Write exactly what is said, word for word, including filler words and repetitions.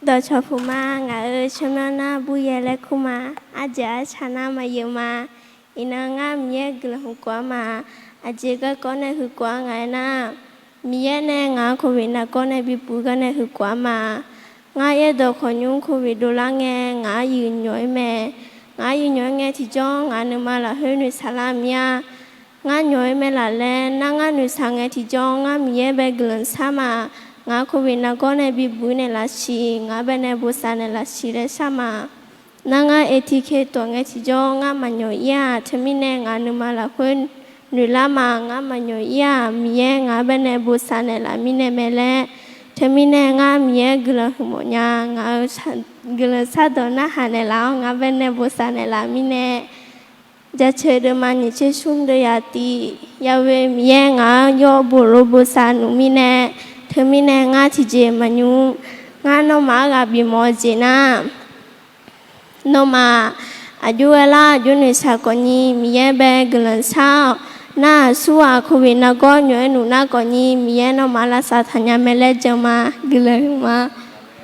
Dawqcawq puq ma. Ngaq-euq tsawrmyanr nar Buryaer laer kur ma. Arjeuq arca nar Maqyeuq ma. Iqnan ngar Miqyaer guiqlanq huiq khof-a ma. Aqjeq garkawv nae huiq khof-a nga aernar, Miqyaer nae ngaq-anr โควิด nargawr nae bibuq-eu gar nae huiq khof-a ma. Ngar yaerdawq khawqnymr โควิด dovlar ngae ngaq-anr yuif nyawq-ir mae. Ngaq-anr yuif nyawq-ir ngae tiqjawr ngaq nuima lafkhoer noeqshaq lar mir-a. Ngar nyawq-ir mae laf laer nar, ngar noeqshaq ngae tiqjawr ngar Miqyaer bae guiqlanq shar ma. Ngaq-anr โควิด nargawr nae bibuq-ir naeqlaf siq, ngaq-anr bae nae bosav naeqlaf siq laer shar ma. Nar ngar ATK tawq ngae tiqjawr ngar maqnyawq-ir-aq, teumirnae ngaq nuima lafkhoer noeqlar ma. Ngar maqnyawq-ir-aq, Miqyaer ngaq-anr bae nae bosav naeqlaf mirnae mae laer. Teumirnae ngar Miqyaer guiqlanq huiqmawf nya. Ngaq-euq guiqlanq shardawq narhaq naeqlaf-awr ngaq-anr bae nae bosav naeqlaf mirnae. Jaceuq deuvma nyiq tser smr deuv yaf tiq, Yahweh Miqyaer ngaq-anr yawr bof lov bosav nmr mirnae. Teumirnae ngar tiqjeq maqnymr. Ngar nawmaf-anr ghaq bifmawf-eu jeq nar, nawmaf aqjox ghae lar aqjox noeqshaq khawfni Miqyaer bae guiqlanq shar-awq. Nar aqsur-aq โควิด nargawr nyawq-aer nuf nar khawfni Miqyaer nawmaf lavsav taqnya mae laer jan ma. Guiqlanq huiq ma.